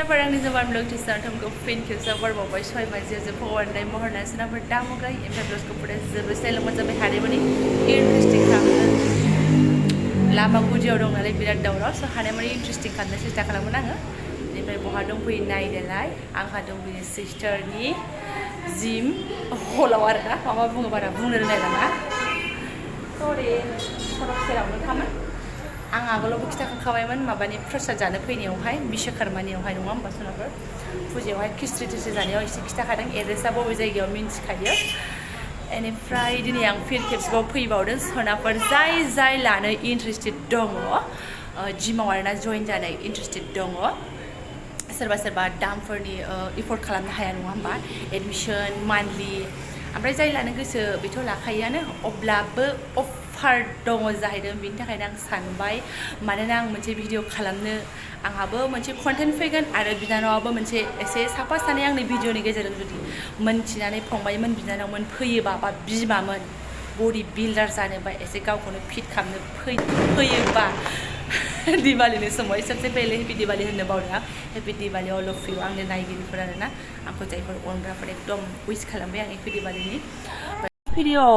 Parang Jobanivlog di sana tamko fin kita berbagai soal macam je pawai dan mohon nasi na berdamu kai empat ko pada sebesar macam hari ini interesting kan lama kuji orang ngalai birat daurah so hari ini interesting kan nasi tak kalah menang ni pada bohadong pui naik delai angkat dong pui sister ni gym hola warga mama bunga bara bunga naik lama sorry sorok serang kaman आं आगोलावबो खिथाखांखाबायमोन माबानि प्रसाद जानो फैनायावहाय बिश्वकर्मानियावहाय नङा होमबा सोनाफोर फुजायावहाय खिस्ट्रि टिस्ट्रि जानायाव एसे खिथाखादों एड्रेसा बबे जायगायाव मिन्थिखायो बेनिफ्राय दिनै आं फिन खेबसेबाव फैबावदों सोनाफोर जाय लानो इन्ट्रेस्टेड दङ जिमाव आरोना जइन जानो इन्ट्रेस्टेड दङ सोरबा दामफोरनि एफर्ड खालामनो हाया नङा होमबा एडमिसन मान्थलि ओमफ्राय जाय लानो गोसो बेथ' लाखायोआनो अब्लाबो अफार दङ जाहैदों बिनि थाखायनो आं सानबाय मानोना आं मोनसे भिडिअ खालामनो आंहाबो मोनसे कन्टेन्ट फैगोन आरो बिनानावाबो मोनसे एसे साफा सानै आंनि भिडिअनि गेजेरजों जुदि मोनथिनानै फंबायमोन बिनानावमोन फैयोबा बा बिमामोन बडि बिल्डार जानोबा एसे गावखौनो फिट खालामनो फैयोबा दिवालीनि समाव सबसे पहले हेपि दिवाली होननो बावदों आं happy Diwali all of you आंनि नायगिरिफोर आरोना आंखौ जायफोर अनग्राफोर एकदम उइस खालामबाय आं हेपि दिवालीनि भिडिअआव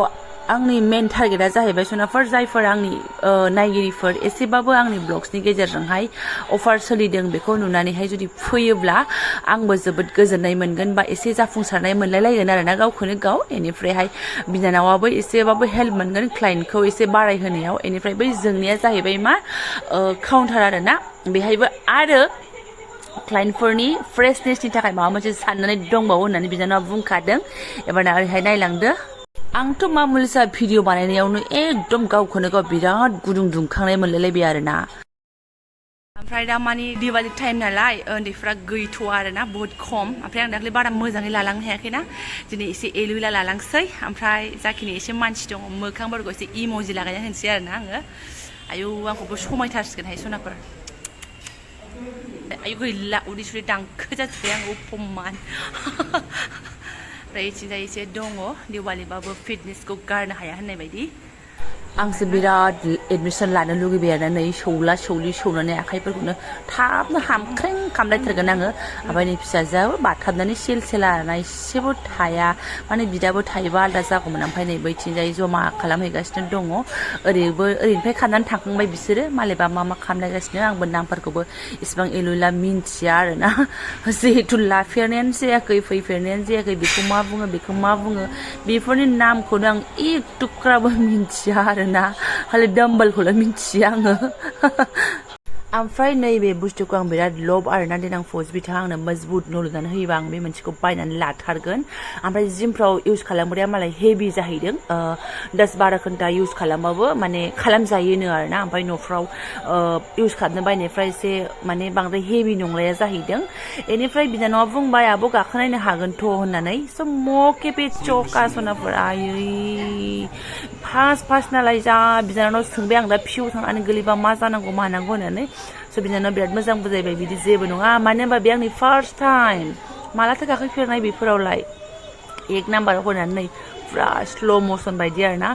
आंनि मेन टारगेटआ जाहैबाय सोनाफोर जायफोर आंनि नायगिरिफोर एसेबाबो आंनि ब्लग्सनि गेजेरजोंहाय अफार सोलिदों बेखौ नुनानैहाय जुदि फैयोब्ला आंबो जोबोद गोजोननाय मोनगोन बा एसे जाफुंसारनाय मोनलायलायगोन आरोना गावखौनो गाव बेनिफ्रायहाय बिनानावाबो एसेबाबो हेल्प मोनगोन क्लाइन्टखौ एसे बारायहोनायाव बेनिफ्राय बै जोंनिया जाहैबाय मा काउन्टार आरोना बेहायबो आरो क्लाइन्टफोरनि फ्रेशनेसनि थाखाय माबा मोनसे साननानै दंबावो होननानै बिनानावा बुंखादों एबारना ओरैहाय नायलांदो आंथ' मामुलिसा भिडिअ बानायनायावनो एकदम गावखौनो गाव बिराद गुदुं दुंखांनाय मोनलायलायबाय आरोना ओमफ्राय दा मानि दिवाली टाइम नालाय उन्दैफ्रा गैथ'आ आरोना बहुत खम ओमफ्राय आं दाख्लै बारा मोजाङै लालांनो हायाखैना दिनै एसे एलुला लालांसै ओमफ्राय जाखिनि एसे मानसि दङ मोखांफोरखौ एसे इम'जि लागायना होनोसै आरोना आङो आयौ आंखौबो समायथारसिगोनहाय सनाफोर आयौ गैला उदै सुदै दांखो जाजोब्बाय आं अपमान ओमफ्राय इथिंजाय एसे दङ दिवालीबाबो फिटनेसखौ गारनो हाया होननाय बायदि आंसो बिराद एडमिसन लानो लुगैबाय आरोना नै सौनानै आखाइफोरखौनो थाबनो हामख्रें खालामलायथारगोन आङो ओमफ्राय नै फिसाजोआबो बाथाबनानै सेल आरोना एसेबो थाया माने बिदाबो थायोबा आलादा जागौमोन ओमफ्राय नै बैथिंजाय जमा खालामहैगासिनो दङ ओरैनिफ्राय खानानै थांखांबाय बिसोरो मालायबा मा खालामलायगासिनो आंबो नामफोरखौबो इसिबां एलुला मिन्थिया आरोना जिहेतु लाफेरनायानो जायाखै फैफेरनायानो जायाखै बेखौ मा बुङो बेफोरनि नामखौनो आं एक टुक्राबो मिन्थिया आरोना खालि डाम्बलखौल' मिन्थियो आङो ओमफ्राय नैबे बुस्थुखौ आं बिराद लब आरोना देनां फौज बिथाङा आंनो मजबुत न' लुनानै होयोबा आं बे मोनसेखौ बायनानै लाथारगोन ओमफ्राय जिमफ्राव इउज खालामग्राया मालाय हेभि जाहैदों 10-12 घन्टा इउज खालामबाबो माने खालामजायोनो आरोना ओमफ्राय न'फ्राव इउज खालामनो बायनायफ्रा एसे माने बांद्राय हेभि नंलाया जाहैदों बेनिफ्राय बिनानावा बुंबाय आब' गाखोनायनो हागोनथ' होननानै स' मके पे चका सनाफोर आयै फार्स्ट नालाय जा बिनानाव सोंबाय आं दा फिउ थांनानै गोलैबा मा जानांगौ मानांगौ होननानै स' बिनानाव बिराद मोजां बुजायबाय बिदि जेबो नङा मानो होनबा बे आंनि फार्स्ट टाइम मालाथो गाखोफेरनाय बेफोरावलाय एक नाम्बाराव होनानै पुरा स्ल' मसन बायदि आरोना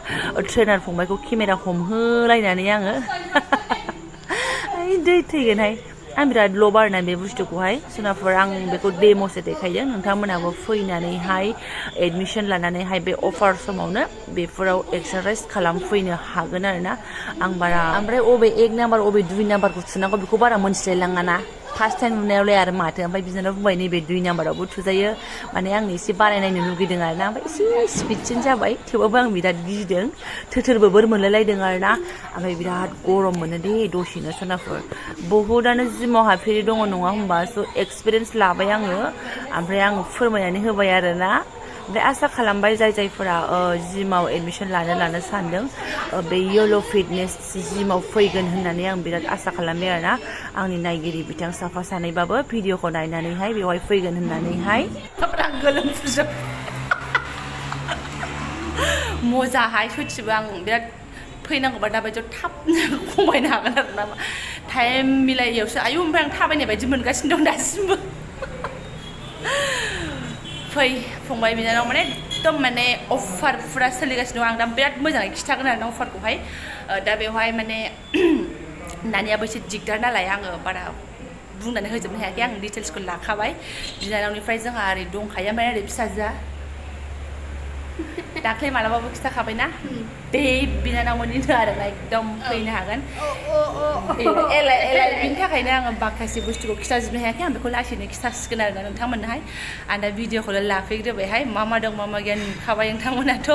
ट्रेनार फंबायखौ केमेरा हमहोलायनानै आङो दै थैगोनहाय आं बिराद लब आरोना बे बुस्थुखौहाय सोनाफोर आं बेखौ डेम'सो देखायदों नोंथांमोनाबो फैनानैहाय एडमिसन लानानैहाय बे अफार समावनो बेफोराव एक्सारसाइज खालामफैनो हागोन आरोना आं बारा ओमफ्राय अबे 1 नाम्बार अबे 2 नाम्बारखौ थुनांगौ बेखौ बारा मोनथिलायलाङाना फार्स्ट टाइम नुनायावलाय आरो माथो ओमफ्राय बिनानाव बुंबाय नैबे 2 नाम्बारावबो थुजायो माने आं एसे बारायनायनो लुगैदों आरोना ओमफ्राय एसे स्पिडसिन जाबाय थेवबाबो आं बिराद गिदों थोथोरबो बोर मोनलायलायदों आरोना ओमफ्राय बिराद गरम मोनो दे दसेनो सोनाफोर बहुदानो जिमाव हाबफेरि दङ नङा होमबा स' एक्सपिरियेन्स लाबाय आङो ओमफ्राय आं फोरमायनानै होबाय आरोना ओमफ्राय आसा खालामबाय जायफोरा जिमाव एडमिसन लानो सानदों बे YOLO फिटनेस जिमाव फैगोन होननानै आं बिराद आसा खालामबाय आरोना आंनि नायगिरि बिथां साफा सानैबाबो भिडिअखौ नायनानैहाय बेवहाय फैगोन होननानैहाय गोलोमफुजोब मोजाहाय सयथिबो आं बिराद फैनांगौबा दाबायदियाव थाबनो खमायनो हागोन आरोना टाइम मिलायैयावसो आयु ओमफ्राय आं थाबायनाय बायदि मोनगासिनो दं दासिमबो फै फंबाय बिनानाव माने एकदम माने अफार फुरा सोलिगासिनो दं आं दा बिराद मोजाङै खिथागोन आरो ना अफारखौहाय दा बेवहाय माने दानियाबो एसे दिगदार नालाय आङो बारा बुंनानै होजोबनो हायाखै आं डिटेल्सखौ लाखाबाय बिनानावनिफ्राय जोंहा ओरै दंखायो ओमफ्राय ओरै फिसाजोआ दाख्लै मालाबाबो खिथाखाबायना बे बिनानावमोननिनो आरोना एकदम फैनो हागोन एलाय बिनि थाखायनो आङो माखासे बुस्थुखौ खिथाजोबनो हायाखै आं बेखौ लासैनो खिथासिगोन आरोना नोंथांमोननोहाय आं दा भिडिअखौल' लाफैग्रोबायहाय मा मा दं मा मा गैया नुखाबाय नोंथांमोनाथ'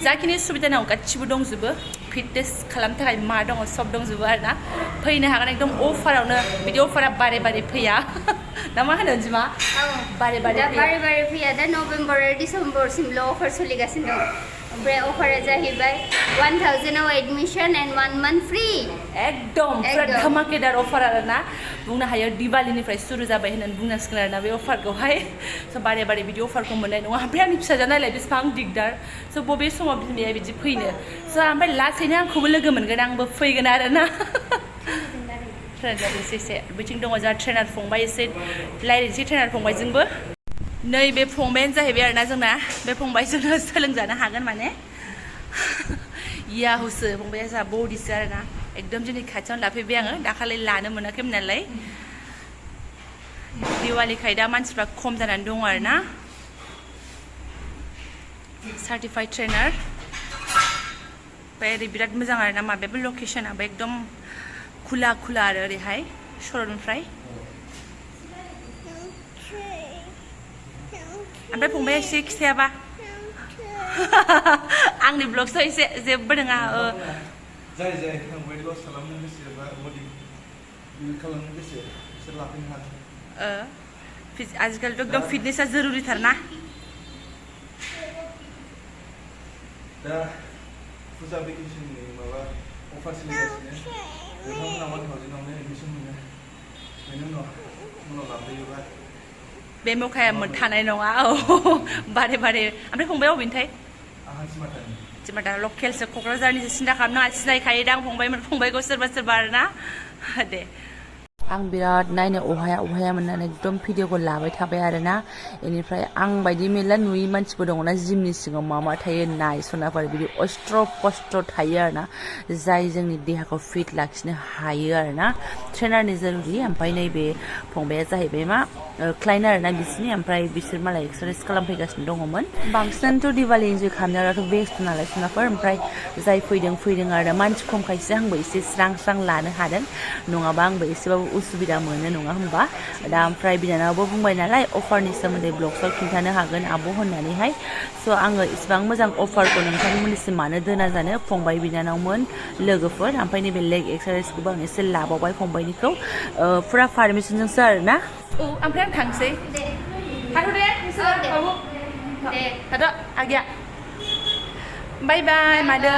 जाखिनि सुबिदा नांगौ गासिबो दंजोबो फिटनेस खालामनो थाखाय मा दङ सब दंजोबो आरोना फैनो हागोन एकदम अफारावनो बिदि अफारा बारे बारे फैया ना मा होनो अनजिमा बारे बारे फैया दा नभेम्बर डिसेम्बरसिमल' अफार सोलिगासिनो दं ओमफ्राय अफारा जाहैबाय 1000 आव एडमिशन एन्ड 1 month फ्रि एकदम पुरा धमाकेदार अफार आरोना बुंनो हायो दिवालीनिफ्राय सुरु जाबाय होननानै बुंनांसिगोन आरोना बे अफारखौहाय स' बारे बारे बिदि अफारखौ मोननाय नङा ओमफ्राय आंनि फिसाजोआ नायलाय बेसेबां दिगदार स' बबे समाव बिमाया बिदि फैनो स' ओमफ्राय लासैनो आंखौबो लोगो मोनगोन आंबो फैगोन आरोना ट्रेनार एसे बिथिं दङ जोंहा ट्रेनार फंबाय एसे रायज्लायनोसै ट्रेनार फंबायजोंबो नैबे फंबायानो जाहैबाय आरोना जोंना बे फंबायजोंनो सोलोंजानो हागोन माने याहुसो फंबाया जोंहा बडिसो आरोना एकदम जोंनि खाथियावनो लाफैबाय आङो दाखालि लानो मोनाखैमोन नालाय दिवालीखाय दा मानसिफ्रा खम जानानै दङ आरोना सार्टिफाइड ट्रेनार ओमफ्राय ओरै बिराद मोजां आरोना माबायाबो लकेसनाबो एकदम खुला खुला आरो ओरैहाय सरलनिफ्राय ओमफ्राय फंबाया एसे खिथायाबा आंनि ब्लगस एसे जेबो नङा जाय आं वेट लस खालामनो गोसो बा बडि बिल्ड खालामनो गोसो बिसोर लाफैनो हागोन आजिखालिथ' एकदम फिटनेसा जरुरिथार ना दा फुजा भेकेसननि माबा अफार सोलिगासिनो नोंथांमोना 1000 आवनो एडमिसन मोनो बेनि उनाव लाफैयोबा बे मौकाया थानाय नङा औ बारे बारे ओमफ्राय फंबाया अबेनिथाय सिमाटा लकेलसो क'क्राझारनिसो सिन्था खालामनाङा सिनायखायो दां फंबायखौ सोरबा सोरबा आरोना दे आं बिराद नायनो अहाया मोननानै एकदम भिडिअखौ लाबाय थाबाय आरोना बेनिफ्राय आं बायदि मेरला नुयि मानसिफोर दङना जिमनि सिङाव मा थायो नायसनाफोर बिदि अस्त्र पस्त्र थायो आरोना जाय जोंनि देहाखौ फिट लाखिनो हायो आरोना ट्रेनारनि जरुरि ओमफ्राय नैबे फंबाया जाहैबाय मा क्लाइन्ट आरोना बिसोरनि ओमफ्राय बिसोर मालाय एक्सारसाइज खालामफैगासिनो दङमोन बांसिनानोथ' दिवाली इन्जय खालामनायावथ' बेस्ट नालाय सोनाफोर ओमफ्राय जाय फैदों आरो मानसि खमखायसो आंबो एसे स्रां लानो हादों नङाबा आंबो एसेबाबो उसुबिदा मोनो नङा होमबा दा ओमफ्राय बिनानावबो बुंबाय नालाय अफारनि सोमोन्दै ब्लगसआव खिन्थानो हागोन आब' होननानैहाय स' आङो इसिबां मोजां अफारखौ नोंथांमोननिसिम मानो दोना जानो फंबाय बिनानावमोन लोगोफोर ओमफ्राय नैबे लेग एक्सारसाइसखौबो आं एसे लाबावबाय फंबायनिखौ फुरा पारमिसनजोंसो आरोना औ ओमफ्राय आं थांसै थाथ'दे थाथ' आगैया बाय बाय मादै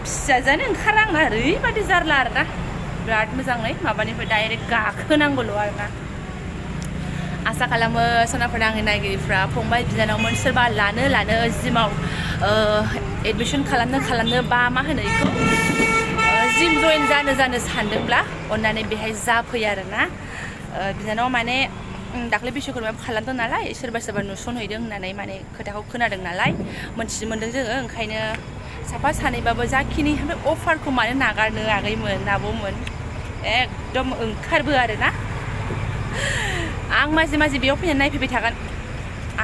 फिसाजानो ओंखारा आंना ओरैबायदि जारला आरोना बिराद मोजाङै माबानिफ्राय डाइरेक्ट गाखोनांगौल' आरोना आसा खालामो सनाफोर आंनि नायगिरिफ्रा फंबाय बिनानावमोन सोरबा लानो जिमाव एडमिसन खालामनो बा मा होनो बेखौ जिम जइन जानो सानदोंब्ला अन्नानै बेहाय जाफैयो आरोना बिनानाव माने दाख्लै बिश्वकर्मायाबो खालामदों नालाय सोरबा नुसनहैदों होननानै माने खोथाखौ खोनादों नालाय मोनथिनो मोन्दों जोङो ओंखायनो साफा सानैबाबो जाखिनि ओमफ्राय अफारखौ मानो नागारनो आगैमोन आब'मोन एकदम ओंखारबो आरोना आं माजे बेयाव फैनानै नायफैबाय थागोन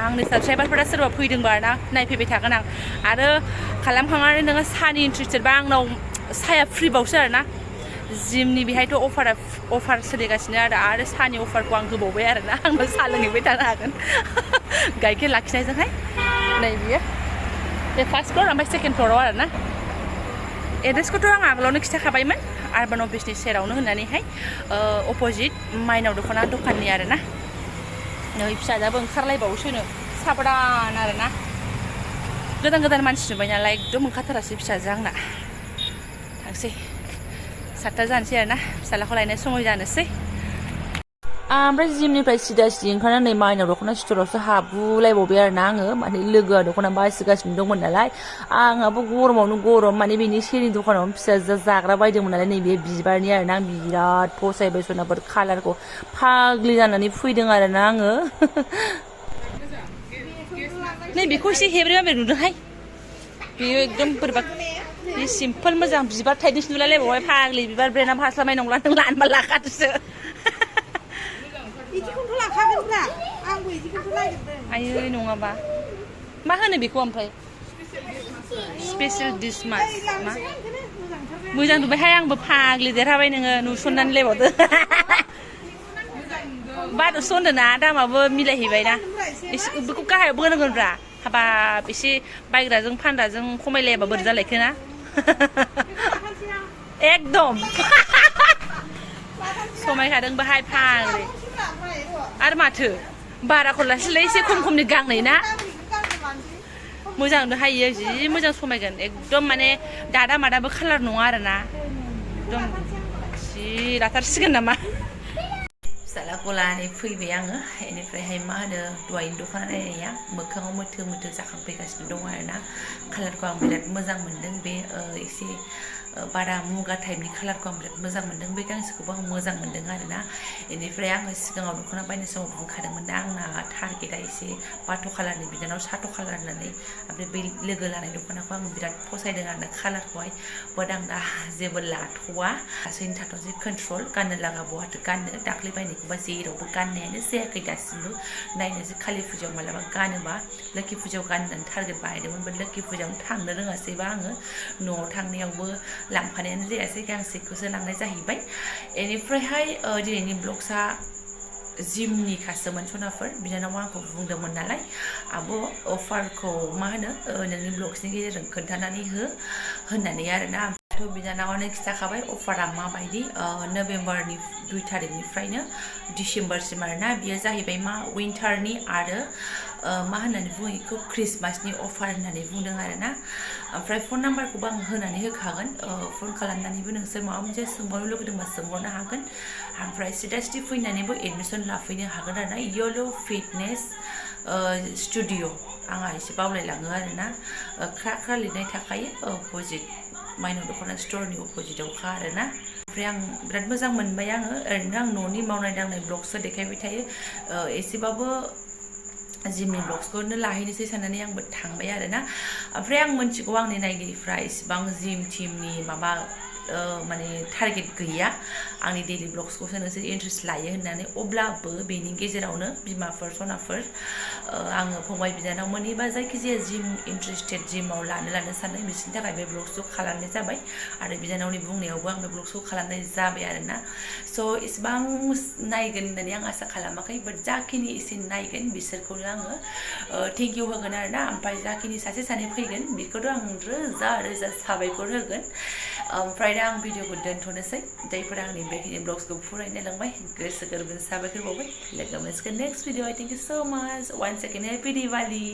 आंनि साबसक्राइबारफोरा सोरबा फैदोंबा आरोना नायफैबाय थागोन आं आरो खालामखांनानै नोङो साहानि इन्ट्रेस्टेडबा आंनाव साहाया फ्रिबावसो आरोना जिमनि बेहायथ' अफार सोलिगासिनो आरो साहानि अफारखौ आं होबावबाय आरोना आंबो साहा लोंहैबाय थानो हागोन गाइखेर लाखिनायजोंहाय नै बियो बे फार्स्ट फ्ल'र ओमफ्राय सेकेन्ड फ्ल'राव आरोना एड्रेसखौथ' आं आगोलावनो खिथाखाबायमोन आर्बान अफिसनि सेरावनो होननानैहाय अप'जिट माइनाव दख'ना दखाननि आरोना नै फिसाजाबो ओंखारलायबावोसोनो साबधान आरोना गोदान मानसि नुबाय नालाय एकदम ओंखारथारासै फिसाजो आंना थांसै 7टा जानोसै आरोना फिसालाखौ लायनाय समय जानोसै ओमफ्राय जिमनिफ्राय सिदा ओंखारनानै नै माइनाव दख'ना स्ट'रावसो हाबुलायबावबाय आरोना आङो माने लोगोआ दख'ना बासिगासिनो दंमोन नालाय आंहाबो गरमावनो गरम माने बेनि सेरनि दखानावनो फिसा जाग्रा बायदोंमोन नालाय नैबे बिबारनि आरोना आं बिराद फसायबाय सनाफोर कालारखौ फाग्लि जानानै फैदों आरोना आङो नै बेखौ एसे हेब्रे माब्रे नुदोंहाय बेयो एकदम बोरैबा बे सिम्पोल मोजां बिबार टाइपनिसो नुलायलायबावबाय फाग्लि बिबार ब्रेन्डआ हास्लाबनाय नंला नों लानोबा लाखादोसो इदिखौथ' लाखागोनब्रा आंबो इदिखौथ' नागिरदों आयै नङाबा मा होनो बेखौ ओमफ्राय स्पेशल डिश मास मा मोजां नुबायहाय आंबो फाग्लि देरहाबाय नोङो नुसननानै लायबावदो बाद'स' होनदोंना दामाबो मिलायहैबायना एसे बेखौ गाहायाव बोनांगोनब्रा हाबाब एसे बायग्राजों फानग्राजों खमायलायाबा बोरै जालायखो ना एकदम समायखादों बाहाय फाग्लि आरो माथो बाराखौ लासैलाय एसे खम खमनि गांनै ना मोजां नुहायो जि मोजां समायगोन एकदम माने दादा मादाबो कालार नङा आरोना एकदम जि लाथारसिगोन नामा फिसालाखौ लानानै फैबाय आङो बेनिफ्रायहाय मा होनो दहायनि दख'ना नायनाया मोखाङाव मोथो मोथो जाखांफैगासिनो दं आरोना कालारखौ आं बिराद मोजां मोनदों बे एसे बारा मुगा टाइपनि कालारखौ आं बिराद मोजां मोनदों बे गांसेखौबो आं मोजां मोनदों आरोना बेनिफ्राय आङो सिगाङाव दख'ना बायनाय समाव बुंखादोंमोन दा आंना टारगेटआ एसे बाथ' कालारनि बिदानाव साथ' कालार होननानै ओमफ्राय बै लोगो लानाय दख'नाखौ आं बिराद फसायदों आरोना कालारखौहाय बाट आं दा जेबो लाथ'वा लासैनो थाथ'नोसै कन्ट्रल गाननो लागा बहाथो गाननो दाख्लै बायनायखौबा जेरावबो गाननायानो जायाखै दासिमबो नायनोसै कालि फुजायाव मालाबा गानोबा लोखि फुजायाव गाननानै टारगेट बानायदोंमोन बाट लोखि फुजायावनो थांनो रोङासैबा आङो न'आव थांनायावबो लांफानायानो जायासै गांसेखौसो लांनाय जाहैबाय बेनिफ्रायहाय दिनैनि ब्लग्सआ जिमनि खासोमोन सनाफोर बिनानावा आंखौ बुंदोंमोन नालाय आब' अफारखौ मा होनो नोंनि ब्लग्सनि गेजेरजों खोन्थानानै हो होननानै आरोना थ' बिनानावानो खिन्थाखाबाय अफारा माबायदि नभेम्बरनि 2 तारिखनिफ्रायनो डिसेम्बरसिम आरोना बियो जाहैबाय मा विन्टारनि आरो मा होननानै बुङो बेखौ ख्रिस्टमासनि अफार होननानै बुंदों आरोना ओमफ्राय फन नाम्बारखौबो आं होनानै होखागोन फन खालामनानैबो नोंसोर माबा मोनसे सोंबावनो लुगैदोंबा सोंहरनो हागोन ओमफ्राय सिदा फैनानैबो एडमिसन लाफैनो हागोन आरोना YOLO Fitness Studio आंहा एसे बावलायलाङो आरोना ख्रा ख्रा लिरनाय थाखायो अपोजिट माइनाव दख'ना स्टरनि अपोजिटावखा आरोना ओमफ्राय आं बिराद मोजां मोनबाय आङो ओरैनो आं न'नि मावनाय दांनाय ब्लग्सफोर देखायबाय थायो एसेबाबो जिमनि ब्लग्सखौनो लाहैनोसै साननानै आंबो थांबाय आरोना ओमफ्राय आं मिन्थिगौ आंनि नायगिरिफ्रा इसिबां जिम टिमनि माबा माने टारगेट गैया आंनि डेलि ब्लग्सखौसो नोंसोर इन्ट्रेस्ट लायो होननानै अब्लाबो बेनि गेजेरावनो बिमाफोर सनाफोर आङो फंबाय बिनानावमोन एबा जायखिजाया जिम इन्ट्रेस्टेड जिमाव लानो सानदों बिसोरनि थाखाय बे ब्लग्सखौ खालामनाय जाबाय आरो बिनानावनि बुंनायावबो आं बे ब्लग्सखौ खालामनाय जाबाय आरोना स' इसिबां नायगोन होननानै आं आसा खालामाखै बाट जाखिनि एसे नायगोन बिसोरखौनो आङो थेंक इउ होगोन आरोना ओमफ्राय जाखिनि सासे सानै फैगोन बेखौथ' आं रोजा रोजा साबायखर होगोन ओमफ्राय दा आं भिडिअखौ दोनथ'नोसै जायफोरा आंनि बे ब्लग्सखौ फरायनो लांबाय गोसो गोरबोजों साबायखर बावबाय लोगो मोनसिगोन नेक्स्ट भिडिअ थेंक इउ सो माच वान सेकेन्ड हेपि दिवाली